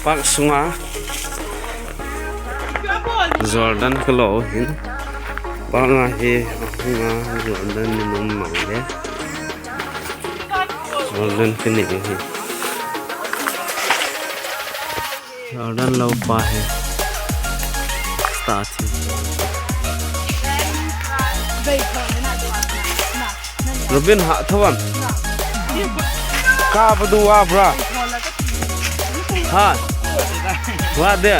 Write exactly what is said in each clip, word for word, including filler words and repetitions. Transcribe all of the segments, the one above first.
Park sunga Jordan kalo hin. Park a hi, a hunga Jordan minung mang le. Jordan kini hi. Jordan lo pa hi. Start hi. Robin ha thawan. Ka padu wa bra. Ha. Wa de.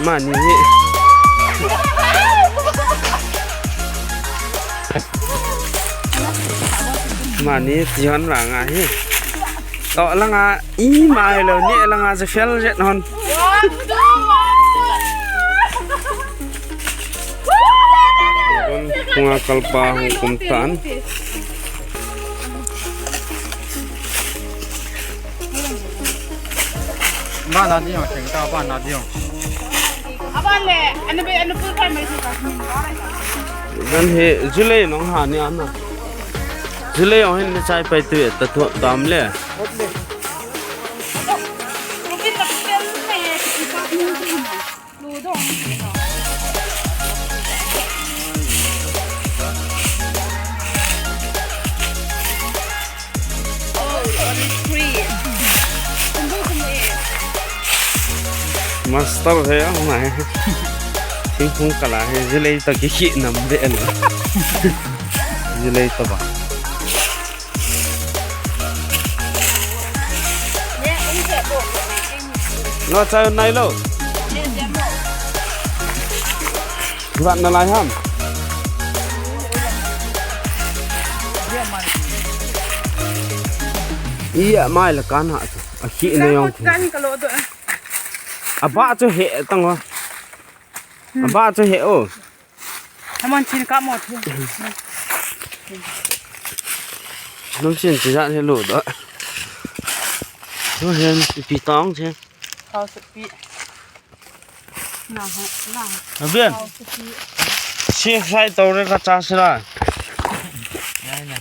Mani hi. Mani tihon langa hi. To langa ima hilo ni langa je fel jet hon. Kunga kalpa hung kum tan. Ba na diong, cheng ta ba na diong. Aban le, anu be, anu pu kai mai su ka. Dan he, July nong ha ni ana. July ong hin ni chai pai tu ta tu tam le. Master he, oh my. Thingphung kala he, jilei to kiki nam de el. Jilei to ba. Lo chai nai lo. Vat na lai ham. Iya mai la kan ha chu. A khi na yong. Kan ka lo do. A ba chu he tang ho. A ba chu he o. Hamon chin ka mo the. Nung chin chi ja he lo do. Nung hen pi tong che. Khao su pi. Na ha, na ha. Abian. Khao su pi. Si sai to re ka cha sira. Nai na.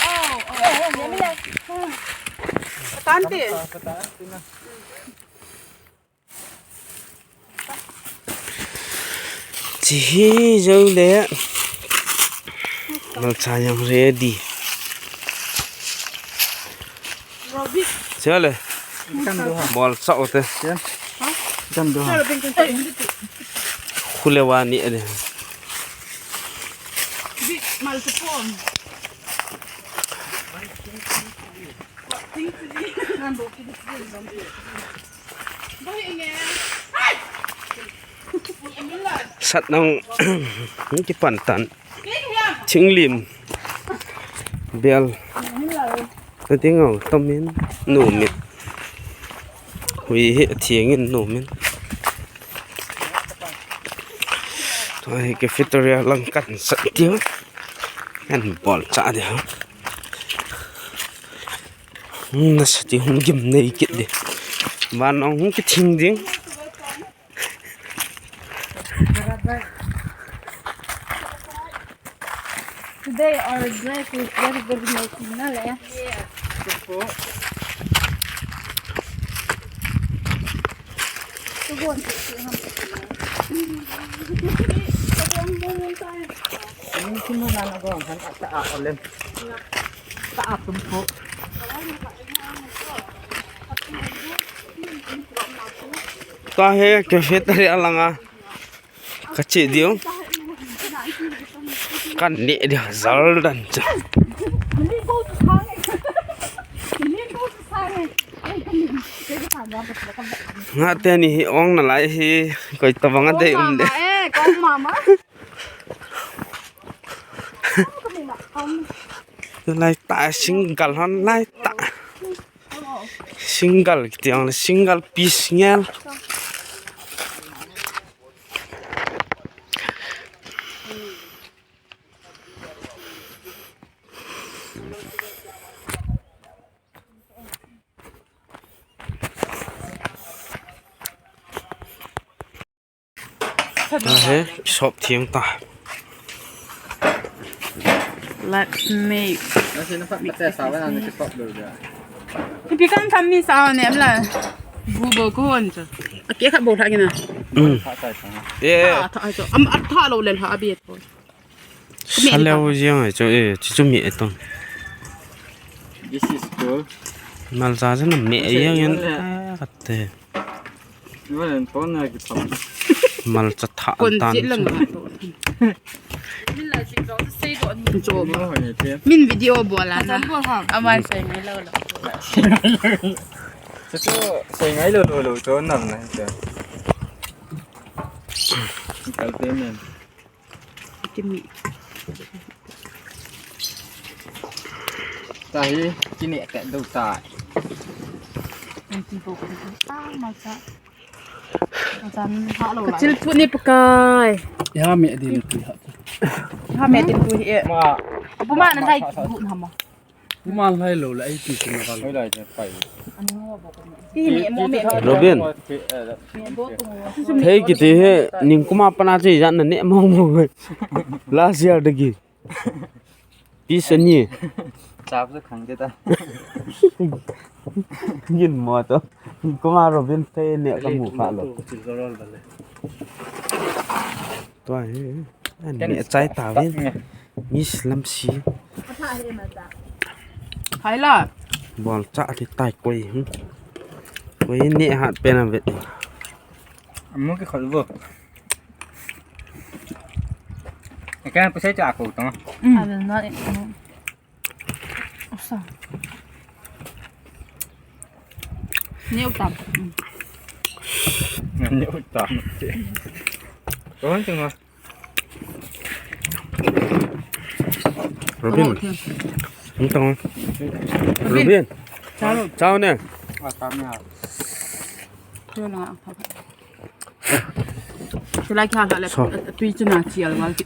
Oh, oh, oh, oh. Tante. Chi hi jou le. Malcha jong ready. Chale. Bol cha o te. Khule wa ni ale. Sat nong kipan tan. Thinglim. Bel. Ating o, tomin, nomin. Hui hi, athingin, nomin. Tua hi cafeteria lang kan sat tiu. Kan bol cha tiu. Hmm, nasa ti hung gim nei kit di. Van ong hung kithing ding. Today our dress is very, very nice, na le. Tua hi cafeteria langa ka che diu. Kan ne diu jal dan chu. Nga teni hi ong nalai hi koi tabang a dei um de. Kong mama, eh, kong mama. Lai ta single hon lai ta. Single kiti ong le single piece ngel. Ahe, sop thiang ta. Let's make. Ipi kan tham mi sa nem la. Bu bo ko hon cha. A ke kha bo tha kina. Mm. Yeah. Tha, tha, tha. Am, a tha lo le tha a bi to. Sa leo jeng ai chu, eh, chu chu mi e tong. This is cool. Malcha chu na mi e jeng yan. Ah, te. Ivan, phone na ki phone. Malcha tha kon tan. Min la chi to sei do ni. Min video bol a na. Aman sei ngai lo lo. Chu chu sei ngai lo lo lo to nam na chu. Kal te men. Kimi. Tahi, kini ka do ta. Anti ko ko. Ah, malcha. Malcha min ha lo. Ka chil pu ni pakai. Ya me din tu ha. Ha me din tu hi e. Ma. Apu ma nan hai gu na ma. Kuman lai lo la, eighty sing na kal. Hoi lai te pai. Robin. Thei kiti hi, ning kuma pana chi jan na ne mong mong. Last year dagi. Piece ani. Chap sa khang ke ta. Yin mo to. Ning kuma Robin thei ne ka mu kha lo. Tua hi, an mi achai ta vin. Miss Lamsi. Hai la. Bol cha ti tai koi, hmm. Koi ne hat pen a vet. Amu ki khol vo. Eka pusai cha ko tong. Mm. I will not eat. Osa. Neu tam. Neu tam. Robin. Robin. Chao ne. Chao na. Chulai kha kha le tui chuna chial wal ki.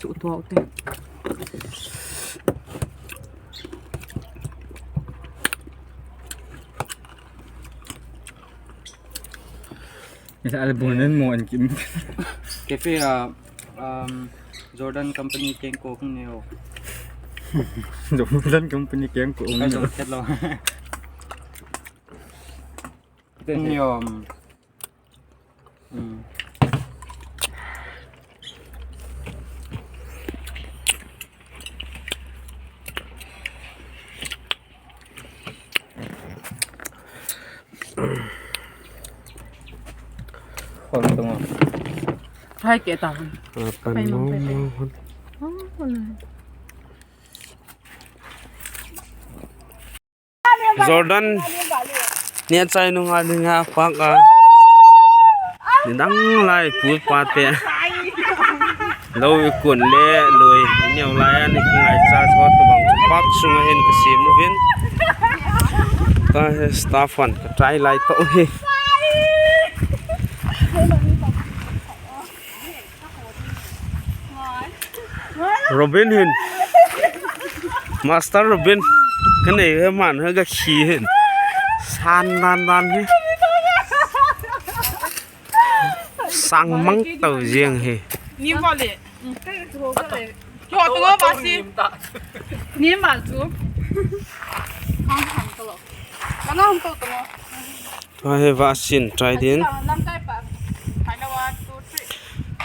Su to te. Misa ale bunen mo an kim. Cafe a, um, Jordan company keng ko kung neo. Jordan company keng ko kung neo. Niom. Hmm. Khol tung. Hai ke ta. Jordan ni achai nunga dinga pak a. Ni dang lai pu pa te. Lo i kun le lui ni lai a ni ngai cha so to bang pak sunga hin ka sim uvin. Ta he staff one ka try lai to he. Robin hin. Master Robin. Ka nei he man he ka khi hin. San dan dan hi. Sang mang tau jeng hi. Ni bole. Yo, tu ba si. Ni ma chu. Hang hang to. Hang hang to to. Tua hi vaccine try din.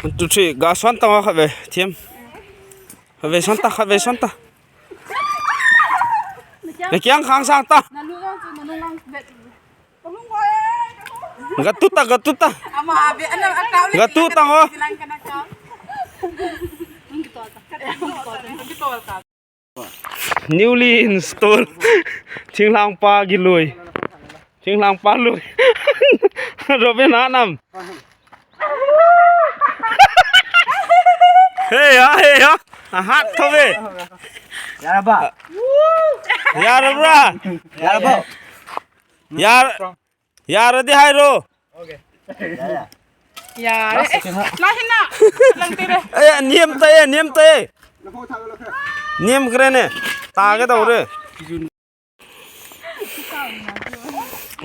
One, two, three. Ga son ta khat ve, thiam. Khat ve son ta, khat ve son ta. Na kiang khang sang ta. Ga tu ta, ga tu ta. Ga tu ta ho. Newly installed. Thinglhang pa gilui. Thinglhang pa lui. Robin ha nam. Hey ha, hey ha. A hat tho ve. Yara ba. Yara bra. Yara ba. Yara. Yara di hai ro. Okay. Yara. Eh, la hina. Lang tire. Eh, niam ta eh, niam ta eh. Niam kre ne. Ta ke tau re.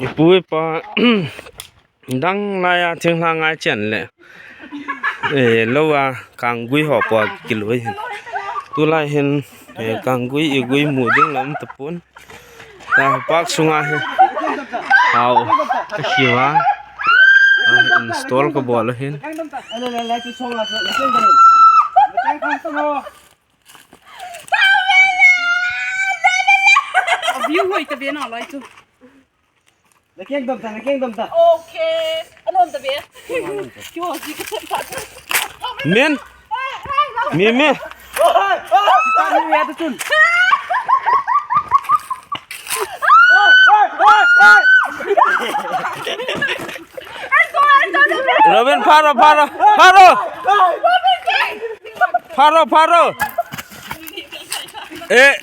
Ipu ipa. Dang la ya thinglhang ngai chen le. Eh, lou a kanggui ho po kilou hin. Tulai hin, eh, kanggui igui mu ding lam tapon. Ta park sunga hi. Hao. Ka hiu a. Ah, install ka bol hin. View hoi ta ve na lai chu. Na keng dom ta, na keng dom ta. Okay. Anom ta ve. Kyo ji ka chet pa. Min. Mi mi. Ta ni ya ta chun. Robin, pharo, pharo, pharo. Pharo, pharo. Eh,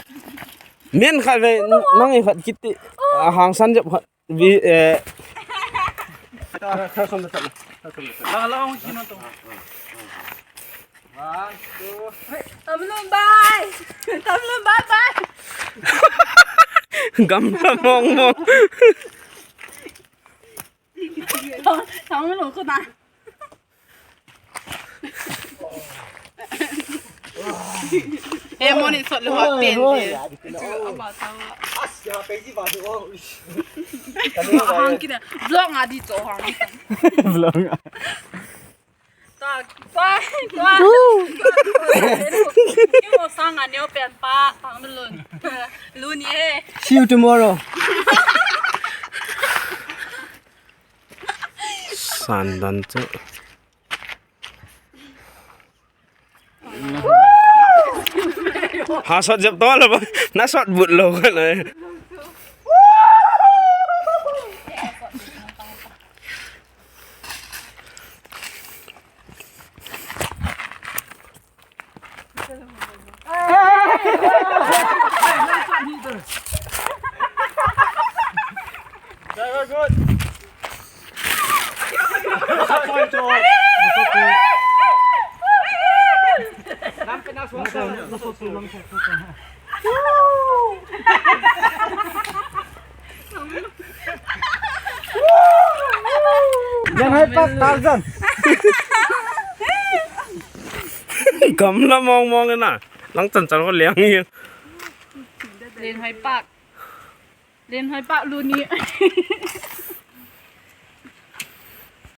min khat ve, nang i khat kiti. Ah, hangsan jep khat. Vi, eh. Thar som na chat na. Thar som na chat. Lang, lang, kino to. One, two, three. Tamlun, bye. Tamlun, bye, bye. Gamla mong mong. Tamlun ko na. Eh, mo ni sot le hot pen je. Hang kina vlog nga di cho hang. Vlog nga. Ta, ta, ta. Ki mo sang a neo pen pa, Tamlun. Luni eh. See you tomorrow. Sandan chu. Ha sot jep to lo ba. Na sot but lo ka na. Very good. Len hoi pak Tarzan. Gamla mong mong na. Lang chan chan ko liang hi. Len hoi pak. Len hoi pak Luni.